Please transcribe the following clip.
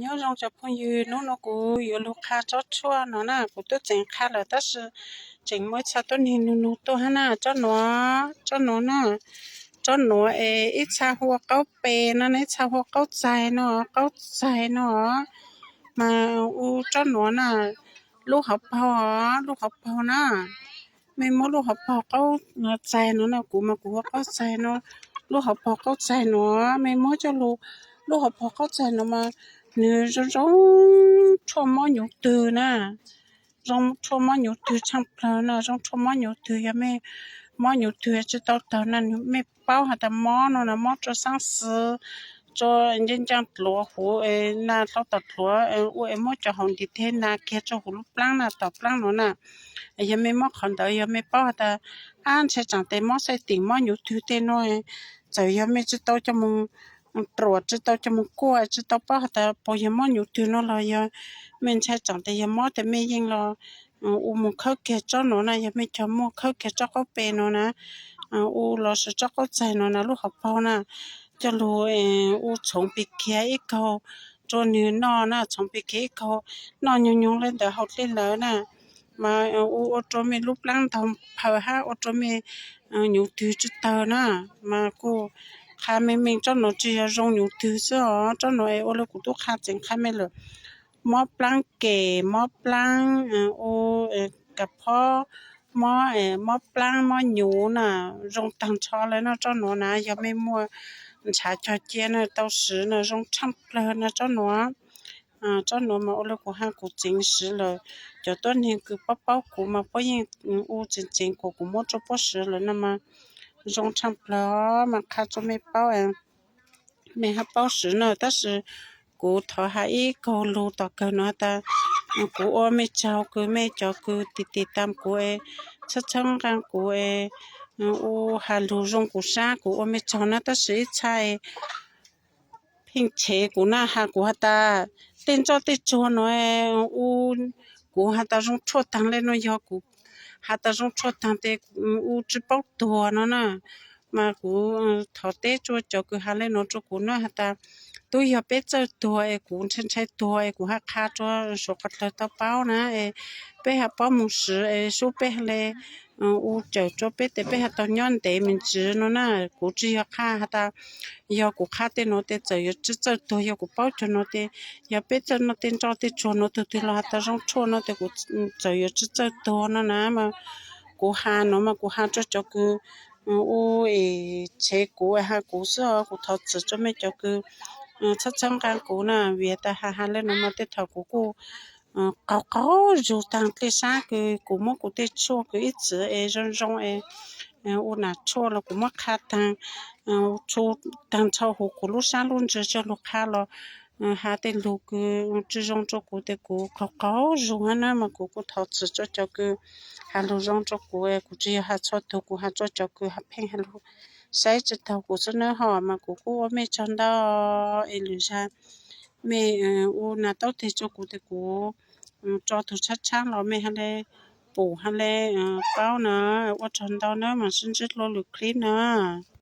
Nyob zoo cov phooj ywg, hnub no kuv yuav lug qha tsob tshuaj no na, kuv twb tseem qha lawm tab sis tseem muaj ib txha tuab neeg nug nug tuaj hab na, tsob nuav, tsob nuav na, tsob nuav es ib txha hu ua qaub pes no, ib txha hu ua qaub txaig no, qaub txaig no, mas ua tsob nuav na, lub hauv paug, lub hauv paug na, mej muab lub hauv paug qaub txaig no na, kuv mas kuv hu ua qaub txaig no, lub hauv paug qaub txaig no, mej muab coj lug, lub hauv paug qaub txaig no mas nwg zoo zoo tshuaj mob nyuv twg na, zoo tshuaj mob nyuv twg tshaaj plawg na, zoo tshuaj mob nyuv twg, yog mej mob nyuv twg tsi tau taug na, mej paub has tas mob no na, mob rua xaab xwb, rua ncaaj ncaaj dluav huv na, dlhau tom dluav ua es muab cov hauv ntiv teg na kiag rua huv lub plaab na, tom plaab no na. Yog mej mob qhov ntawd, yog mej paub has tas ab ntshai tsaam tes mob xaij tim mob nyuv twg tej no, txawm yog mej tsi tau coj moog ruam, tsi tau coj moog kuaj, tsi tau paub has tas puas yog mob nyuv twg no los yog mej ntshai tsaam tes yog mob tes mej yeej los ua moog khawb kiag tsob no na, yog mej cog muaj khawb kiag tsob qaub pes no na, ua los sis tsob qaub txaig no na, lub hauv paug na, coj lug ua txhoov pig kiag ib kaug rua nwg noj na, txhoov pig kiag ib kaug, noj nyoog nyoog le ntawd hau dlej lawm na, mas ua ua rua mej lub plaab ntaug phaws hab ua rua mej nyuv twg tsi tawg na, mas kuj qha meej meej, tsob no tsi yog zoo nyuv twg xwb os, tsob no es ua le kuv tub qha tseem qha mej lawm, mob plaab kem, mob plaab u, kas phob, mob, mob plaab mob nyuv na, zoo taag nrho le no tsob nuav na, yog mej muaj ntshav cog cia na tau swv na, zoo tshaaj plawg na tsob nuav. Tsob nuav mas ua le kuv has kuv tseev swv lawm, cov tuab neeg kws paub paub kuv mas puab yeej ua tseev tseev kuas kuv muab rua puab swv lawm no mas zoo tshaaj plawg mas qha rua mej paub, mej hab paub swv na, tab sis kuv thov has ib kaug lug tom kawg no has tas kuv ua mej tsaug kws mej cov kws tiv tiv tam kuv es txhawb txhawb nqaa kuv es ua has lug zoo kuv sab, kuv ua mej tsaug na, tab sis ib txha pheej chev kuv na, has kuv has tas tej ntsoj tej tsuag no u, kuv has tas zoo tshuaj taag le no, yog kuv has tas zoo tshuaj taag tes u tsi paub tuag no na. Mas kuv thov teb rua cov kws has le no rua kuv na has tas tub yog peb txawj tuag es kuv ntshai ntshai tuag es kuv has qha rua suav qhov dlawg tau paub na es peb has paub moog swv es sub peb has le u cawm rua peb tes peb has tau nyob ntev me ntsis no na. Kuv tsi yog qha has tas yog kuv qha tej no tes txawm yuav tsi txawj tuag, yog kuv paub cov no tes yog peb txawj noj tej ntsoj tej tsuag no tug twg los has tas zoo tshuaj no tes kuv txawm yuav tsi txawj tuag no na. Mas kuv has no mas kuv has rua cov kws u es chev kuv has kuv xwb os, kuv thov txim rua mej cov kws txhawb txhawb nqaa kuv na, vim tas has has le no mas tej thaum kuv kuj qaug qaug zug taag dlej sab kws kuv muab kuv tej tshuaj kws ib txwm es zoo zoo es ua nam tshuaj los kuv muab qha taag, txhua taag nrho huv kuv lub sab lub ntsws coj lug qha los has tej lug kws tsi zoo rua kuv tes kuv qaug qaug zug hab na. Mas kuv kuj thov txim rua cov kws has lug zoo rua kuv, kuv tsi yog has txhua tug, kuv has rua cov kws has pheej has lug saib tsi taug kuv xwb nawb ho. Mas kuv kuj ua mej tsaug ntau es lwm zag mej u nas taub teg rua kuv tes kuv tso tug tshab tshab los mej has le pum has le paub na. Ua tsaug ntau nawb, mas sib ntsib dlua lwm clip na.